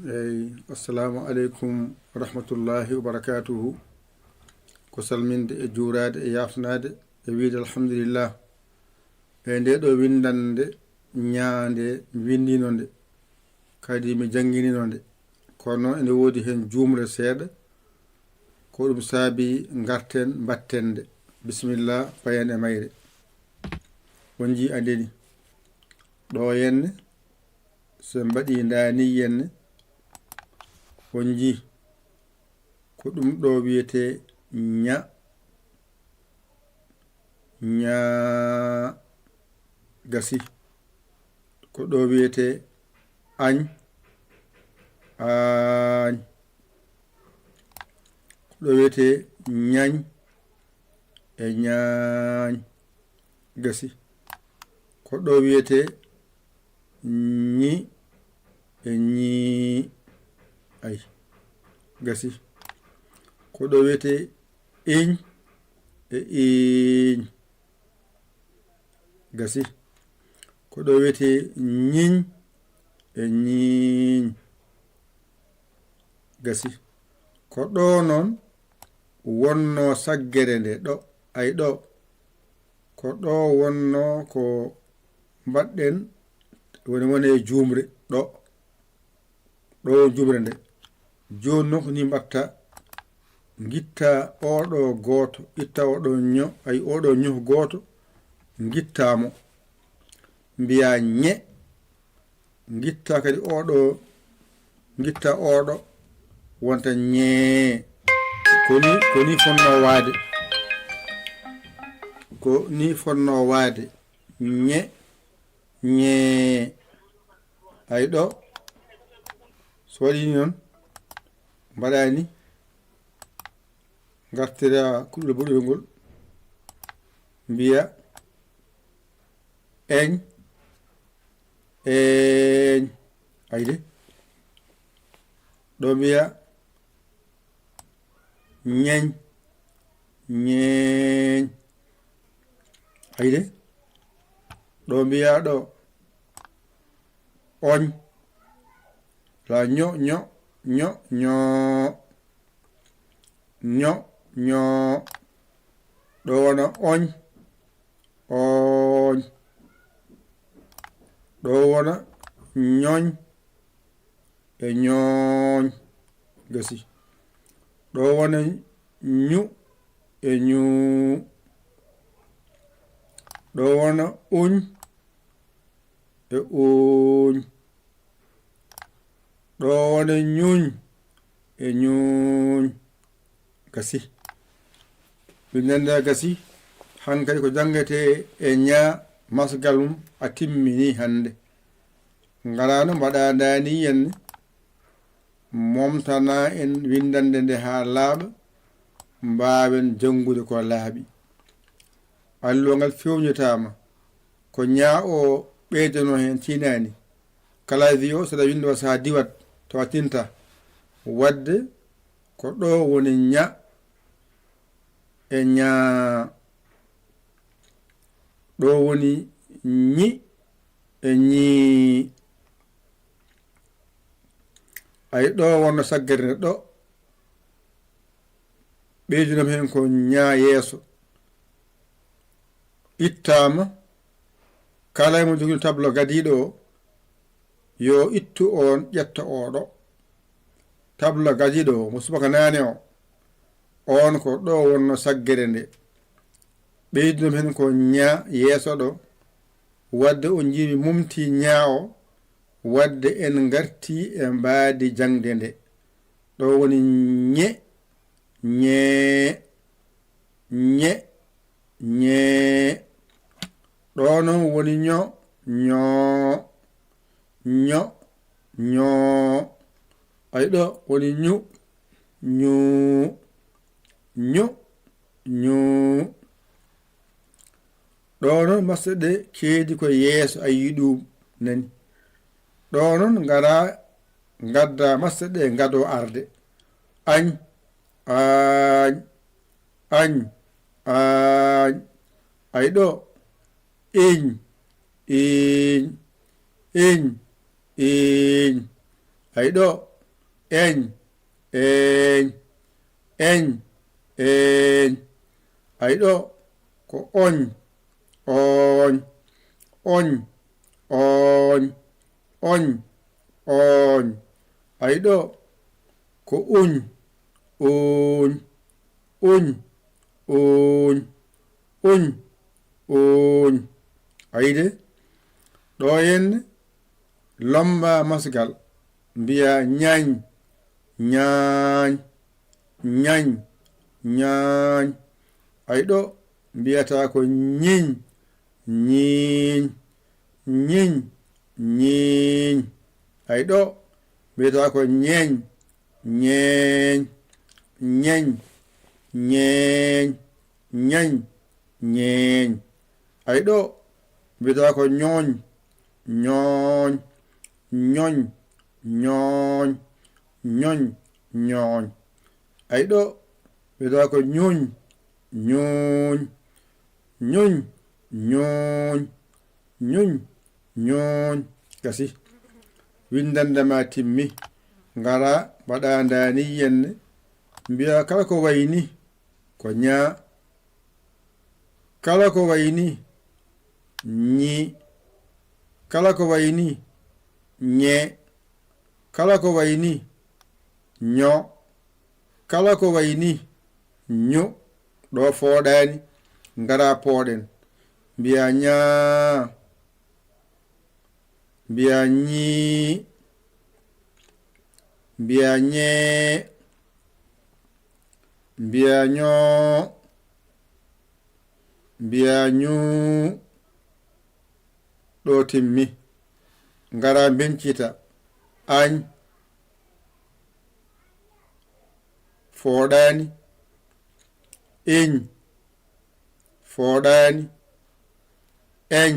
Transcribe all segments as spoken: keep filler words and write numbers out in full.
Eyi, assalamu aleykum wa rahmatullahi wa barakatuhu. Ko salminde e juuraade e yaafnaade e wiyde alhamdulillah. E nde ɗo winndannde ñaande mi winndino nde, kadi mi jannginino nde. Kono ene woodi heen juumre seeɗa, ko ɗum saabi ngarten mbatten nde. Bisimilla, payen e mayre. On njii a ndeni. Ɗo yenne, so en mbaɗi ndaani yenne, on njii ko ɗum ɗo wiyetee ña, ña, gasi. Ko ɗo wiyetee añ, aañ. Ko ɗo wiyetee ñañ e ñaañ, gasi. Ko ɗo wiyetee ñi e ñii, ay, gasi. Ko ɗo wiyetee iñ e iiñ, gasi. Ko ɗo wiyetee ñiñ e ñiiñ, gasi. Ko ɗo noon wonnoo saggere nde, ɗo, ay, ɗo. Ko ɗo wonnoo ko mbaɗɗen, woni, woni e juumre, ɗo. Ɗo juumre nde. Jooni noon ko ni mbatta, ngitta oɗo gooto, itta oɗo ño, ay, oɗo ño gooto, ngitta mo. Mbiya ñe, ngitta kadi oɗo, ngitta oɗo, wonta ñee. Ko ni, ko ni fonnoo waade. Ko ni fonnoo waade. Ñe, ñee. Ay ɗo, so waɗi ni noon, mbaɗa ni, ngartira kuɗol boɗeewol ngol, mbiya eñ, eeñ. Ayde, ɗo mbiya ñeñ, ñeeñ. Ayde, ɗo mbiya ɗo oñ, la ño, ño, ño, ñoo, ño, ñoo. Ɗo wona oñ, ooñ. Ɗo wona ñoñ e ñooñ. Gasi. Ɗo wona ñu e ñuu. Ɗo wona uñ e uuñ. Ɗo wona ñuuñ e ñuuñ. Gasi. Winndannde gasi. Hankadi ko janngetee e ñaa masgal mum a timmini hannde. Ngaraano mbaɗa ndaani yenne. Momtana en winndannde nde haa laaɓa, mbaawen janngude ko laaɓi. Alluwa ngal feewnitaama, ko ñaa o ɓeydano heen tinaani. Kala wiyo so ɗa winndo so a diwat, to a tinta. Waɗde ko ɗo woni ña e ñaa. Ɗo woni ñi e ñii. Ay ɗo wonno saggere nde ɗo. Ɓeydinam heen ko ñaa yeeso. Ittaama. Kala e mo jogino tablo gadiiɗo o, yo ittu oon, ƴetta oɗo. Tabla gadiiɗo o, mo subaka naane o, oon ko ɗo wonno saggere nde. Ɓeyduno heen ko ña yeeso ɗo, waɗde o njimi mumti ña o, waɗde en ngarti e mbaadi jaŋde nde. Ɗo woni ñe, ñee, ñe, ñee. Ɗo noon woni ño, ñoo, ño, ñoo. Ay ɗo woni ñu, ñuu, ñu, ñuu. Ɗo noon masɗe ɗe keedi ko yeeso a yii ɗum nani. Ɗo noon ngara ngadda masɗe ɗe ngado arde. Añ, aañ, añ, aañ. Ay ɗo, iñ, iiñ, iñ, iiñ. Ay ɗo, eñ, eeñ, eñ, eeñ. Ay ɗo, ko oñ, ooñ, oñ, ooñ, oñ, ooñ. Ay ɗo, ko uñ, uuñ, uñ, uuñ, uñ, uuñ. Ayi de, ɗo henne lomba masgal, mbiya ñañ, ñaañ, ñañ, ñaañ. Ay ɗo, mbiyata ko ñiñ, ñiiñ, ñiñ, ñiiñ. Ay ɗo, mbiyata ko ñeeñ, ñeeñ, ñeñ, ñeeñ, ñeñ, ñeeñ. Ay ɗo, mbiyata ko ñooñ, ñooñ, ñoñ, ñooñ, ñoñ, ñooñ. Ay ɗo, mbiyata ko ñuuñ, ñuuñ, ñuuñ, ñuuñ, ñuuñ, ñuuñ. Gasi. Winndannde ma timmi. Ngara mbaɗa ndaani yenne. Mbiya kala ko wayi ni ko ñaa. Kala ko wayi ni ñi. Kala ko wayi ni ñe. Kala ko wayi ni ño. Kala ko wayi ni ñu. Ɗo fooɗaani. Ngara pooɗen. Mbiya ñaa. Mbiya ñii. Mbiya ñee. Mbiya ñoo. Mbiya ñuu. Ɗo timmi. Ngara mbencita. Añ. Fooɗaani. Iñ. Fooɗaani. Eñ.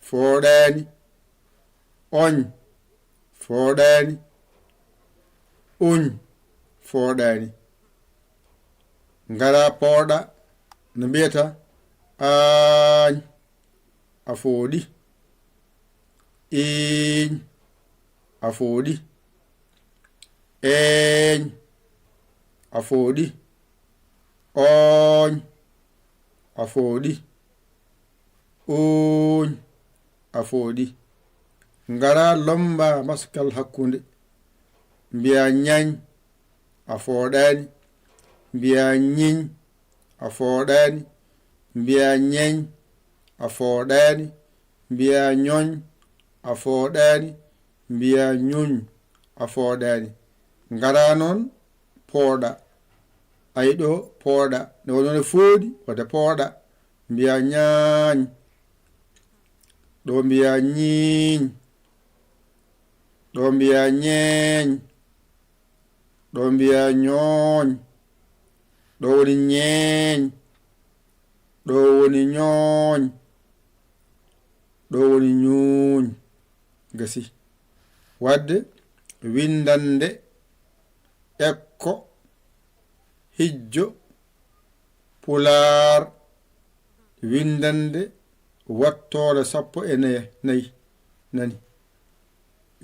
Fooɗaani. Oñ. Fooɗaani. Uñ. Fooɗaani. Ngara pooɗa no mbiyata. Aañ. A fooɗi. Iiñ. A fooɗi. Eeñ. A fooɗi. Ooñ. A fooɗi. Uuñ. A fooɗi. Ngara lomba maskal hakkunde. Mbiya ñañ. A fooɗaani. Mbiya ñiñ. A fooɗaani. Mbiya ñeñ. A fooɗaani. Mbiya ñoñ. A fooɗaani. Mbiya ñuñ. A fooɗaani. Ngara noon pooɗa. Ay ɗo pooɗa. Ne wonno ne fooɗi, wata pooɗa. Mbiya ñaañ. Ɗo mbiya ñiiñ. Ɗo mbiya ñeeñ. Ɗo mbiya ñooñ. Ɗo woni ñeeñ. Ɗo woni ñooñ. Ɗo woni ñuuñ. Gasi. Waɗde winndannde ekko, hijjo, pulaar, winndannde wattoore sappo e nayi, nayi, nani.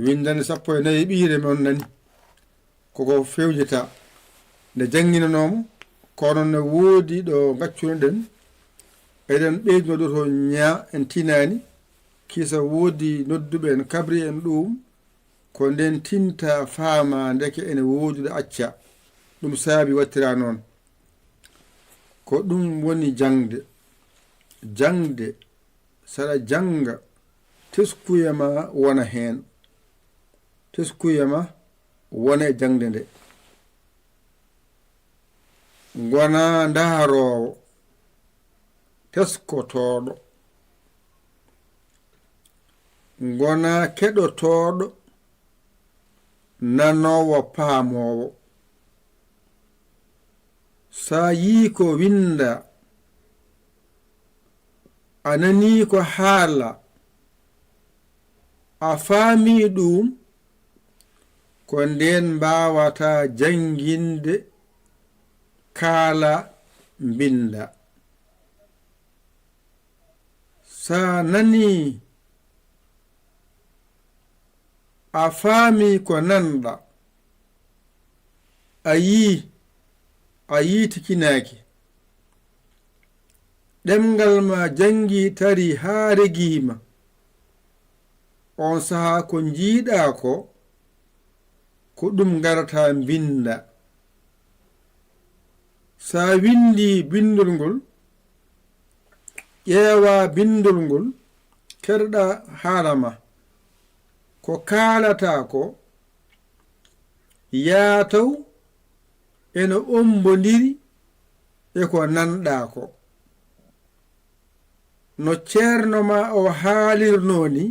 Winndannde sappo e nayi ɓiyre mon nani. Koko fewjata. Nde jannginanooma, kono ne woodi ɗo ngaccunoɗen. Eɗen ɓeydino ɗo to ñaa en tinaani. Kisa woodi nodduɓe en, kabri en ɗum. Ko nden tinta faama ndeke ene woodi ɗo acca. Ɗum saabi wattira noon. Ko ɗum woni jaŋde. Jaŋde, saɗa jannga, teskuya ma wona heen. Teskuya ma wona e jaŋde nde. Ngona ndaaroowo, teskotooɗo. Ngona keɗotooɗo, nanoowo, paamoowo. Sa yii ko winnda, a nanii ko haala, a faamii ɗum, ko ndeen mbaawata jannginde, kaala, mbinnda. Sa nanii A faami ko nanɗa. A yii, a yiitikinaaki. Ɗemngal ma janngii tarii haa regii ma. Oon sahaa ko njiiɗaa ko, ko ɗum ngarata mbinnda. So a winndii binndol ngol, ƴeewaa binndol ngol, keɗoɗaa haala ma. Ko kaalataa ko, yaa taw ene ommbondiri e ko nanɗaa ko. No ceerno maa o haalirnoo ni,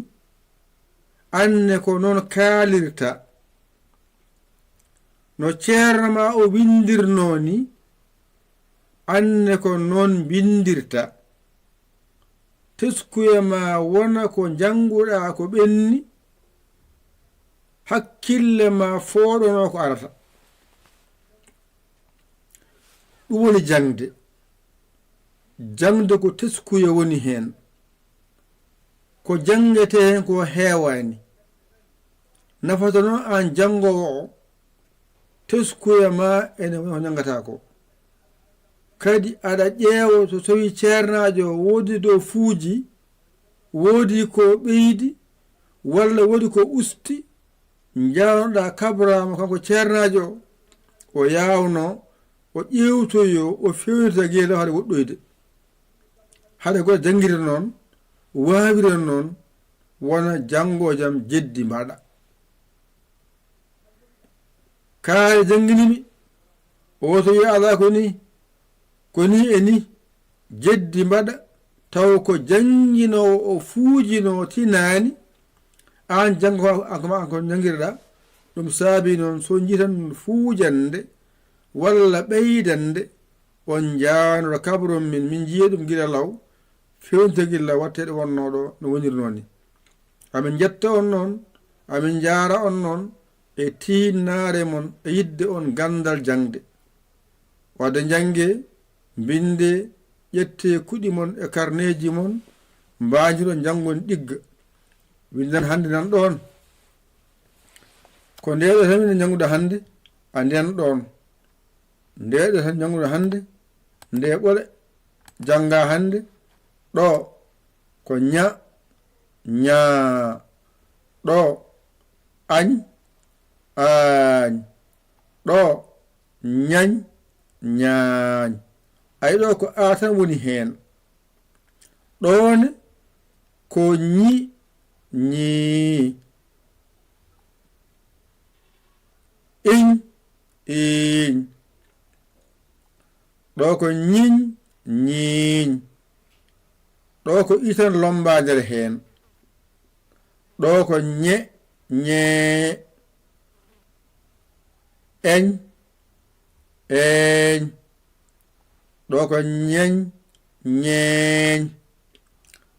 aan ne ko noon kaalirta. No ceerno maa o winndirnoo ni, aan ne ko noon mbinndirta. Teskuya maa wona ko njannguɗaa ko ɓenni, hakkille maa fooɗonoo ko arata. Ɗum woni jaŋde. Jaŋde ko teskuya woni heen. Ko janngetee heen ko heewaani. Nafata noon aan janngoowo o, teskuya maa ene wona ko njanngataa ko. Kadi aɗa ƴeewa so tawii ceernaajo o woodi ɗo fuuji, woodi ko ɓeydi, walla woodi ko usti, njaanoɗaa kabraama kanko ceernaajo o, o yaawno, o ƴeewtoyo, o feewnita geɗe haɗa woɗɗoyde. Haɗa goɗɗo janngirde noon, waawirde noon, wona janngoo jam jeddi mbaɗa. Kaari janngini mi, o woto wiya alaa ko ni, ko ni e ni, jeddi mbaɗa, taw ko jannginoowo o fuujinoo tinaani, aan janngo ko ma ko janngirɗaa, ɗum saabi noon so njiitan fuujannde walla ɓeydannde, on njaanoto kabron min, min njiya ɗum gila law, fewnitagol law watteede wonnoo ɗo no wonirnoo ni. Amin njetta on noon, amin njaara on noon e tiinnaare mon e yiɗde on ganndal jaŋde. Wadde njanngee, mbinndee, ƴettee kuɗi mon e karneeji mon, mbaajiro njanngon ɗigga. Winndan hannde nan ɗoon. Ko ndee ɗo tan njannguɗaa hannde, a nden ɗoon. Ndee ɗo tan njannguɗaa hannde, ndee ɓole janngaa hannde, ɗo ko ña, ñaa, ɗo añ, aañ, ɗo ñañ, ñaañ. Ay, ɗo ko a tan woni heen. Ɗoon ko ñi, ñii. Iñ, iiñ. Ɗo ko ñiñ, ñiiñ. Ɗo ko itan lommbaande heen. Ɗo ko ñe, ñee. Eñ, eeñ. Ɗo ko ñeñ, ñeeñ.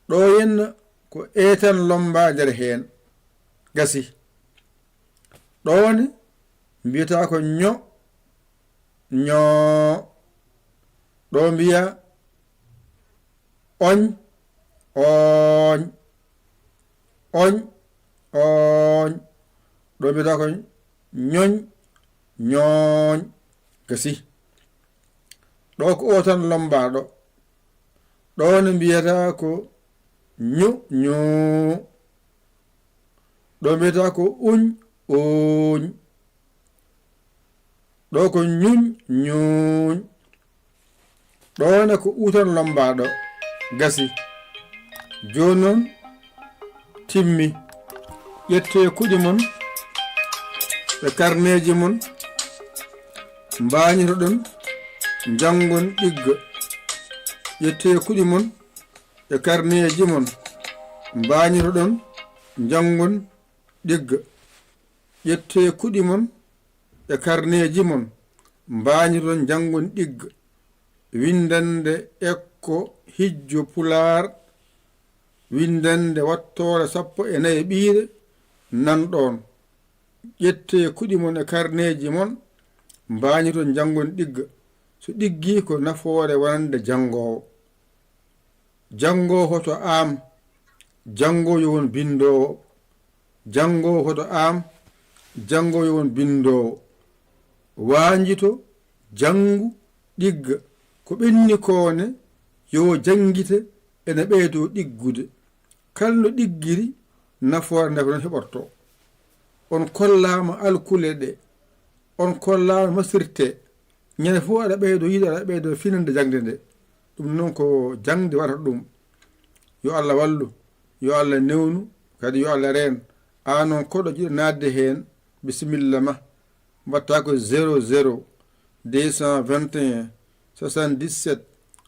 Ɗo henna ko etan lommbaande heen. Gasi. Ɗo ne mbiyataa ko ño, ñoo. Ɗo mbiya oñ, ooñ, oñ, ooñ. Ɗo mbiyataa ko ñoñ, ñooñ. Gasi. Ɗo ko o tan lommbaaɗo. Ɗo ne mbiyataa ko ñu, ñuu. Ɗo mbiyataa ko uñ, uuñ. Ɗo ko ñuñ, ñuuñ. Ɗo ne ko u tan lommbaaɗo. Gasi. Jooni noon, timmi. Ƴettee kuɗi mon e karneeji mon, mbaañotoɗon, njanngon ɗigga. Ƴettee kuɗi mon e karneeji mon, mbaañotoɗon, njanngon ɗigga. Ƴettee kuɗi mon e karneeji mon, mbaañotoɗon, njanngon ɗigga. Winndannde ekko hijjo pulaar, winndannde wattoore sappo e nayi ɓiire nan ɗoon. Ƴettee kuɗi mon e karneeji mon, mbaañoton njanngon ɗigga. So ɗiggii ko nafoore wonande janngoowo. Janngoowo hoto aam, janngoowo yo won binndoowo. Janngoowo hoto aam, janngoowo yo won binndoowo. Waanjito, janngu, ɗigga. Ko ɓenni koo ne, yo o janngite, ene ɓeydoo ɗiggude. Kala no ɗiggiri, nafoore nde ko noon heɓortoo. On kollaama alkule ɗe, on kollaama masirte. Ñande fof aɗa ɓeydoo yiɗde, aɗa ɓeydoo finande jaŋde nde. Ɗum noon ko jaŋde waɗata ɗum. Yo Allah wallu, yo Allah newnu, kadi yo Allah reen. Aan on koɗo jiɗa naatde heen, bisimilla ma. Mbaɗtaa ko zéro zéro deux cent vingt et un soixante-dix-sept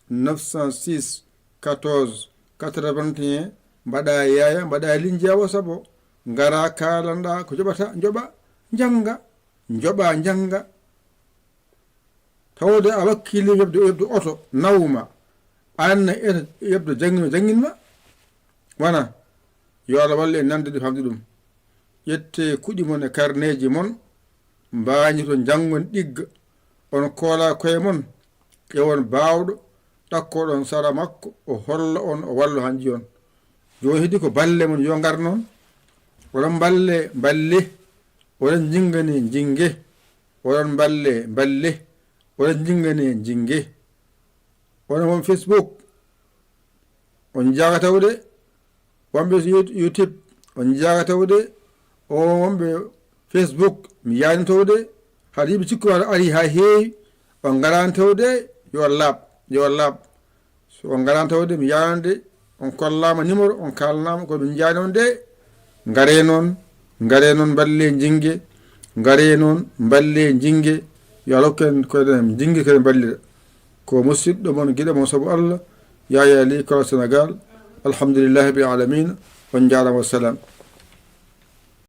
neuf cent six quatorze quatre-vingt-un, mbaɗaa yaaya, mbaɗaa linjaawa sabo, ngaraa kaalanɗaa ko joɓata, njoɓa, njannga, njoɓa, njannga. Tawde a wakkili yoɓde, yoɓde oto nawma, aan ne eto yoɓde janngino, janngin ma. Wana, yo Allah wallu en nande ɗum, famde ɗum. Ƴettee kuɗi mon e karneeji mon, mbañoton, njanngon ɗigga. On koola koye mon, ƴeewon baawɗo, ɗakkoɗon sara makko, o holla on, o wallo haa njiyon. Jooni hedi ko balle mon, yo ngar noon. Oɗon mballe, mballe. Oɗon njinnganee, njinnge. Oɗon mballe, mballe. Oɗon njinnganee, njinnge. Oɗon won Facebook, on njaaka tawde. Wonɓe You-, YouTube, on njaaka tawde. O wonɓe Facebook, mi yaani tawde. Hade yimɓe cikku aɗa ari haa heewi, on ngaraani tawde, yo laaɓ, yo laaɓ. So on ngaraani tawde, mi yaanande, on kollaama numéro, on kaalnaama ko min njaani on de. Ngaree noon, ngaree noon, mballe njinnge, ngaree noon, mballe njinnge. Yo Allah hokku en ko eɗen njinnge, ko eɗen mballira. Ko musidɗo mon, giɗo mon sabu Allah, Yaya Ly, Kala Sénégal. Alhamdulillahi rabbil alamina. On njaaraama, wassalam.